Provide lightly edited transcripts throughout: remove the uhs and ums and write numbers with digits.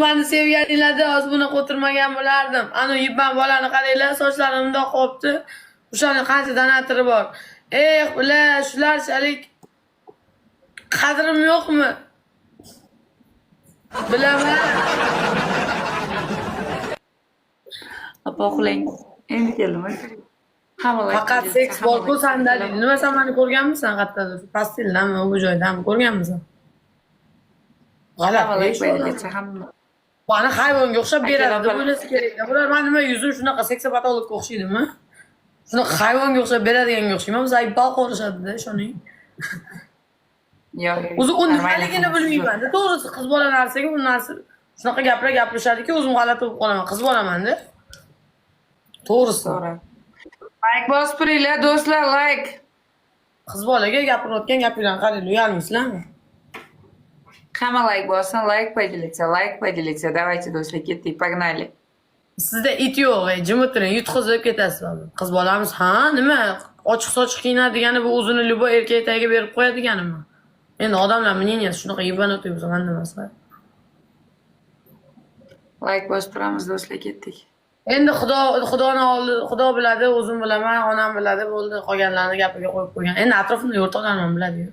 Mani sevganinglarda hozir bunaqa o'tirmagan bo'lardim. Anu yibman bolani qaranglar, sochlarini mundoq qo'yibdi. O'shani qancha donatiri bor. Eh, bular shularchalik qadrim yo'qmi? Bilaman. Opa uxlang. Endi keldim. Hamma like Faqat поделиться, seks hamma bor-ku like sanda. поделиться. Nima, sen mani ko'rganmisan qayerdadir? Pastildami, u joydami ko'rganmisan? Hamma G'alati. like Shu odam. поделиться, hamma. Mani hayvonga o'xshab beradi Akalar deb o'ylasa kerak. Bular mani nima, yuzim shunaqa seksopatologga o'xshaydimi? Shunaqa hayvonga o'xshab beradiganga o'xshayman. Zayibal qo'rishadi-da, ishoning. Yo'q, yo'q. O'zi u Нормально nimaligini hammasi zo'r. bilmayman-da. To'g'risi, qiz bola narsaga u narsa shunaqa gaplar gapirishadiki, o'zim g'alati bo'lib qolaman. Qiz bolaman-da. To'g'risi. To'g'ri. Like bosib turinglar, do'stlar, like. Qiz bolaga gapirayotgan gapinglarni qaranglar, uyalmaysizlarmi? Hamma like bossin, like поделиться, like поделиться. Давайте, do'stlar, ketdik, погнали. Sizda it yo'q, ey, jim o'tiring, yutqizib ketasiz hozir. Qiz bolamiz, ha, nima? Ochiq-sochiq kiyinadi bu o'zini любой erkak tagiga berib qo'yadiganimi? Endi odamlar мнение si shunaqa ебанутый bo'lsa, manda emas. Like bosib turamiz, do'stlar, ketdik. Endi Xudo, Xudoni oldi, Xudo biladi, o'zim bilaman, onam biladi, bo'ldi, qolganlarni gapiga qo'yib qo'ygan. Endi atrofimda o'rtoqlarim ham biladi-yu.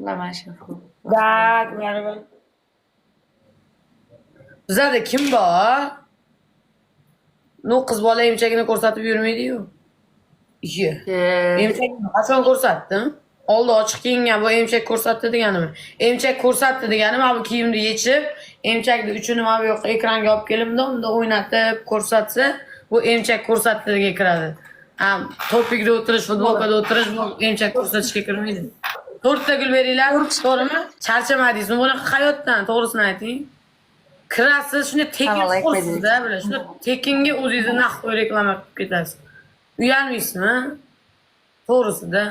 Bilaman, shefu. Tak, baribir. Bizlarda kim bor? Ну, qiz bola emchagini ko'rsatib yurmaydi-yu. Iye. Emchagini qachon ko'rsatdim? Oldi ochiq kiyingan bu emchak ko'rsatdi deganimi? Emchak ko'rsatdi degani mana bu kiyimni yechib, emchakni uchini mana bu yoqqa ekranga olib kelib, bundoq bundoq o'ynatib ko'rsatsa, bu emchak ko'rsatdiga kiradi. Ha, topikda o'tirish, futbolkada o'tirish bu emchak ko'rsatishga kirmaydi. To'rtta gul beringlar, to'g'rimi? Charchamadingizmi bunaqa hayotdan, to'g'risini ayting. Kirasiz, shunda tekin Hamma like xursizda, bular. Shunda tekinga o'zingizni naqd reklama qilib ketasiz. Uyalmaysizmi? To'g'risida.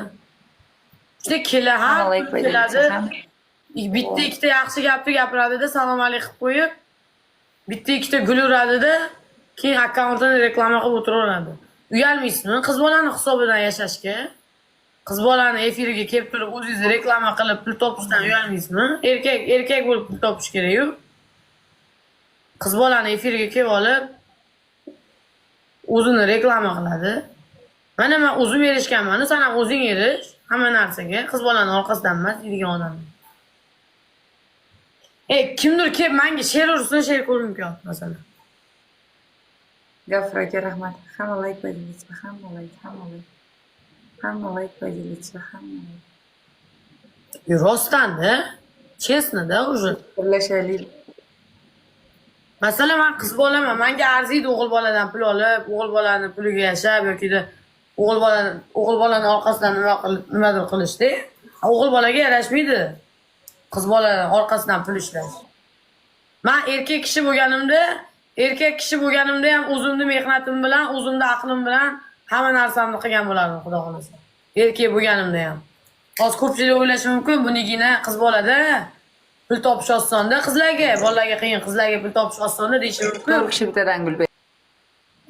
Shunda kela har Hamma like kuni keladi. поделиться, hamma. Bitta ikkita yaxshi gapni gapiradida, salom alik qilib qo'yib, bitta ikkita gul uradida, keyin akkauntini reklama qilib o'tiraveradi. Uyalmaysizmi qiz bolani hisobidan yashashga? Qiz bolani efiriga kelib turib o'zingizni reklama qilib pul topishdan uyalmaysizmi? Erkak erkak bo'lib pul topish kerak-yu. Qiz bolani efiriga kelib olib o'zini reklama qiladi. Mana men o'zim erishganman, sen ham o'zing erish hamma narsaga. Qiz bolani orqasidan emas deydigan odam. E, kimdir kelib menga she'r ursin, she'r ko'rgim kelyapti masalan. Gafur aka, rahmat. Hamma like поделиться, hamma like, hamma like. Hamma like поделиться, hamma like. E, rostdan-da, честно-да уже. Birlashaylik. Masalan, men qiz bolaman, menga arziydi o'g'il boladan pul olib, o'g'il bolani puliga yashab yokida o'g'il bolani orqasidan nima qilib, nimadir qilishda. O'g'il bolaga yarashmaydi. Qiz bolani orqasidan pul ishlash. Men erkak kishi bo'lganimda, erkak kishi bo'lganimda ham o'zimni mehnatim bilan, o'zimni aqlim bilan hamma narsamni qilgan bo'lardim, xudo xolasa. Erkak bo'lganimda ham. Hozir ko'pchilik o'ylashi mumkin, bunigina qiz bolada pul topish osonda qizlarga, bolalarga qiyin, qizlarga pul topish osonda deyishi mumkin. To'rt kishi bittadan gul berdi.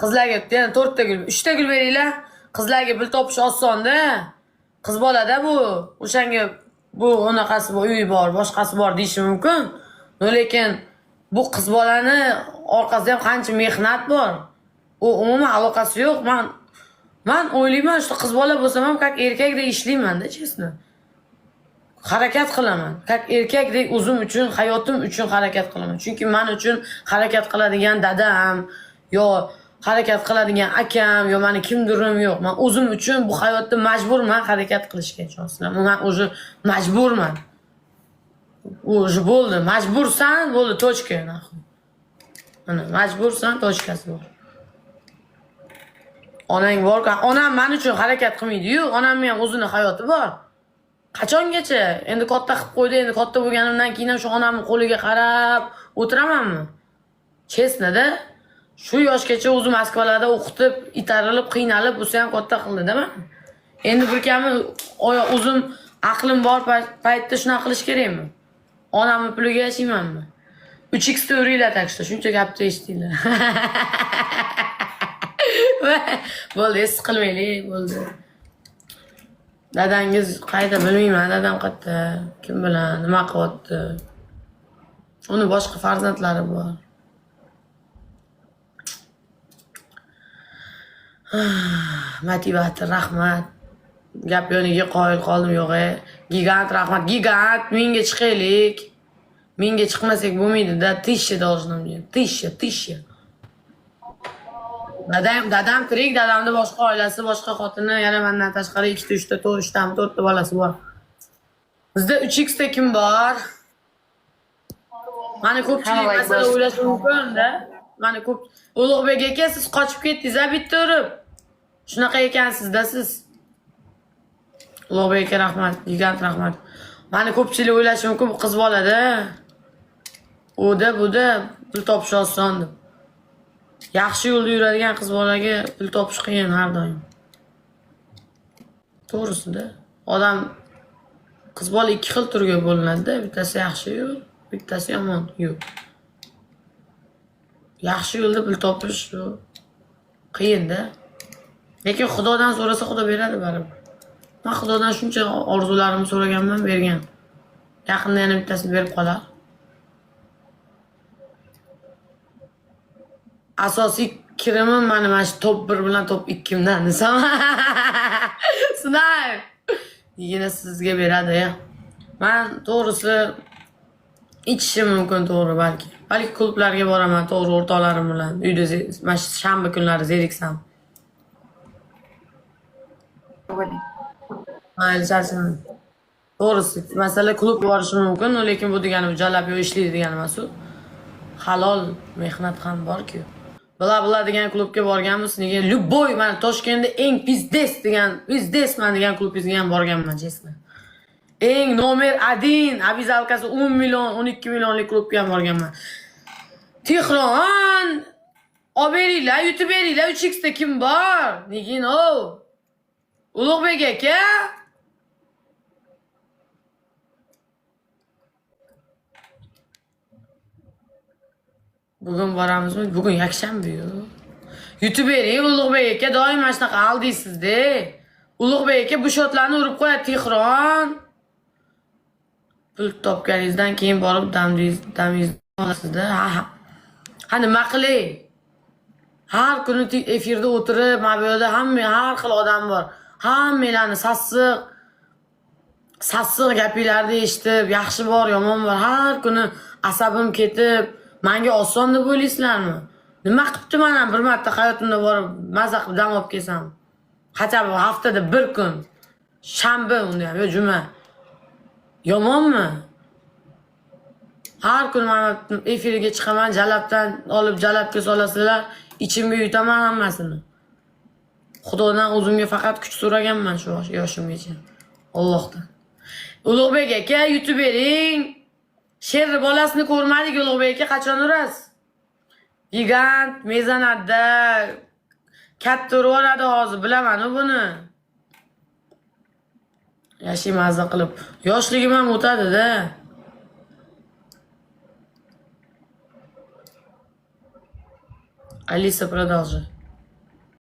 Qizlarga yana to'rtta gul, uchta gul beringlar. Qizlarga pul topish osonda. Qiz bolada bu o'shanga bu unaqasi bor, uyi bor, boshqasi bor deyishi mumkin. Lekin bu qiz bolani orqasida ham qancha mehnat bor. U umuman aloqasi yo'q. Man o'ylayman, shu qiz bola bo'lsam ham как erkakdek ishlayman-da, честно. Harakat qilaman. Как erkakdek o'zim uchun, hayotim uchun harakat qilaman. Chunki men uchun harakat qiladigan dadam yo harakat qiladigan akam yo mani kimdirim yo'q. Men o'zim uchun bu hayotda majburman harakat qilishga, ishonsizlar. Man уже majburman. Уже bo'ldi. Majbursan, bo'ldi, точка нахуй. Mana majbursan, точка si bor. Onang bor, onam men uchun harakat qilmaydi-yu, onamni ham o'zini hayoti bor. Qachongacha? Endi katta qilib qo'ydi, endi katta bo'lganimdan keyin ham shu onamni qo'liga qarab o'tiramanmi? Честно-da. Shu yoshgacha o'zi Moskvalarda o'qitib, itarilib, qiynalib, bo'lsa ham katta qildi-da mani. Endi bir kami o'zim aqlim bor paytda shunaqa qilish kerakmi? Onamni puliga yashaymanmi? 3x ta uringlar, так что shuncha gapni eshitdinglar. Bo'ldi, siqilmaylik, bo'ldi. Dadangiz qayda bilmayman, dadam qayerda, kim bilan, nima qilyapti. Uni boshqa farzandlari bor. Motivator, rahmat. Gap yoniga qoyil qoldim, yo'q-e. Gigant, rahmat. Gigant, mingga chiqaylik. Mingga chiqmasak bo'lmaydi-da, 1000 должно мне. 1000, 1000. Dadam tirik, dadamni boshqa oilasi, boshqa xotini, yana mendan tashqari ikkita, uchta, to'rt, uchtami, to'rtta bolasi bor. Bizda 3x ta kim bor? Mani ko'pchilik Hamma like masala bosdi. o'ylashi mumkin-da. Mani ko'p Ulug'bek aka, siz qochib ketdingiz a bitta urib. Shunaqa ekansizda siz. Ulug'bek aka, rahmat, gigant, rahmat. Mani ko'pchilik o'ylashi mumkin, bu qiz bolada. Uda buda pul topish oson deb. Yaxshi yo'lda yuradigan qiz bolaga pul topish qiyin har doim. To'g'risida. Odam qiz bola ikki xil turga bo'linadi-da, bittasi yaxshi yo'l, bittasi yomon yo'l. Yaxshi yo'lda pul topish bu qiyin-da. Lekin Xudodan so'rasa, Xudo beradi baribir. Men Xudodan shuncha orzularimni so'raganman, bergan. Yaqinda yana bittasini berib qolar. Asosiy kirimim mana shu top 1 bilan top 2 imdan desam. Sinay. Yine sizga beradi ya. Men to'g'risi ichishim mumkin, to'g'ri, balki. Balki klublarga boraman, to'g'ri, o'rtoqlarim bilan. Uyda mana shu shanba kunlari zeriksam. Bo'ling. Mayli, charchaman. To'g'risi, masala klub borishim mumkin, lekin bu degani jalab yo ishlaydi degani emas u. Halol mehnat ham bor-ku. Bla bla degan klubga borganmiz, nega любой mana Toshkentda eng пиздец degan, пиздец man degan klubingizga ham borganman, честно. Eng номер 1 обязалка si 10 million, 12 millionlik klubga ham borganman. Tehron, olib beringlar, yutib beringlar, 3x ta kim bor? Nigin o? Ulug'bek aka? Bugun boramizmi? Bugun yakshanba-yu. Yutib bering, Ulug'bek aka, doim mana shunaqa aldiysiz-da. Ulug'bek aka bu shotlarni urib qo'yadi, Tehron. Pul topganingizdan keyin borib damingizni olasizda. Ha, ha. Ha, nima qilay? Har kuni efirda o'tirib, mana bu yerda hamma har xil odam bor. Hammanglarni sassiq sassiq gapinglarni eshitib, yaxshi bor, yomon bor. Har kuni asabim ketib, menga oson deb o'ylaysizlarmi? Nima qilibdi man ham bir marta hayotimda borib maza qilib dam olib kelsam? Хотя бы haftada bir kun. Shanba unda ham, yo juma. Yomonmi? Har kuni mana efirga chiqaman, jalabdan olib jalabga solasizlar, ichimga yutaman hammasini. Xudodan o'zimga faqat kuch so'raganman shu yoshimgacha. Allohdan. Ulug'bek aka, yutib bering. Sherri bolasini ko'rmadik, Ulug'bek aka, qachon urasiz? Gigant mezanatda katta urib yuboradi hozir, bilaman u buni. Yashay mazza qilib. Yoshligim ham o'tadi-da. Alisa, продолжи.